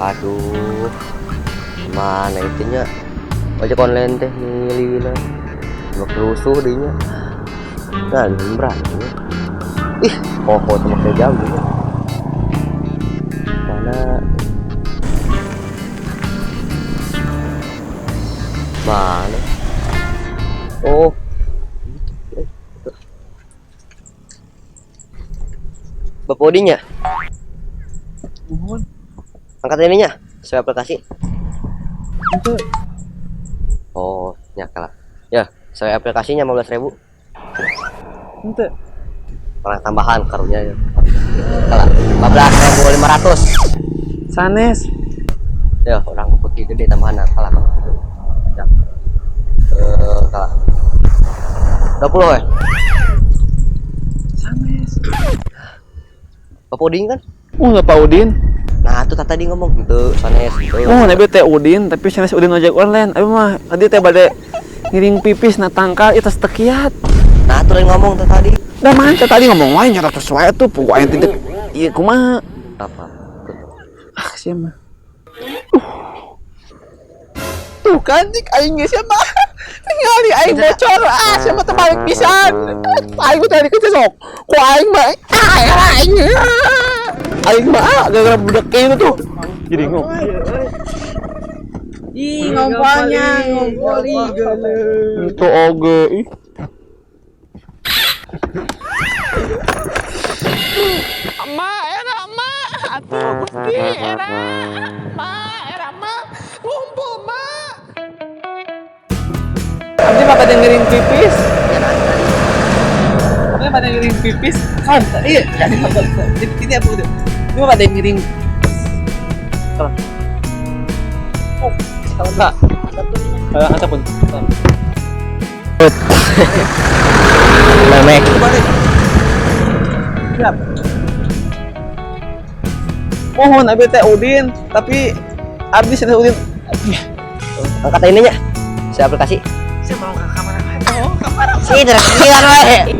Aduh, mana itunya? Ojek online teh nilina. Cuma rusuh dinya. Nah, berani. Ih, kok sama kayak jauh dinya. Mana? Mana? Oh. Bapak Odinya? Nuhun. Angkat ininya, sesuai aplikasi. Itu. Oh, ya kalah. Ya, sesuai aplikasinya 15.000. Ente. Orang tambahan karunya ya. Kalah. 15.500. Sanes. Ya, orang putih gede tambahan kalah. Ya. Kalah. 20 ya? Sanes. Bapak Udin kan? Oh, Bapak Udin. Nah, itu tadi ngomong gitu, sanes gitu. Oh, nabi teh Udin, tapi sanes Udin ojek online. Abi mah tadi teh bade ngiring pipis na tangkal itu tekiat. Nah, itu lain ngomong tuh tadi. Dah mah tadi ngomong wae nyata sesuai tuh pokoknya tidak. Iya kumaha? Apa? Ah, sia mah. Tuh kan cik aing geus sia mah. Ningali aing bocor, ah sia mah terbalik pisan. Aing mah tadi ke sok. Ku aing mah ah era aing. Aing mah ah, gara-gara budak itu tuh. Jadi ngomong. Ih, ngompolnya, ngompol ih. Itu oge ih. Ma, era ma, atuh Gusti, era ma, era ma, ngumpul ma. Abdi mah pada ngiring pipis. Ya, nah, tadi. Abdi pada ngiring pipis. Kan, iya, ini apa udah? Ini mah pada ngiring. Oh, kalau enggak, ataupun. Memek. Siap. Mohon abi teh Udin, tapi abdi sanes Udin. Angkat ininya. Sesuai aplikasi. Saya mau ke kamar. Oh, kamar. Sih, terus wae.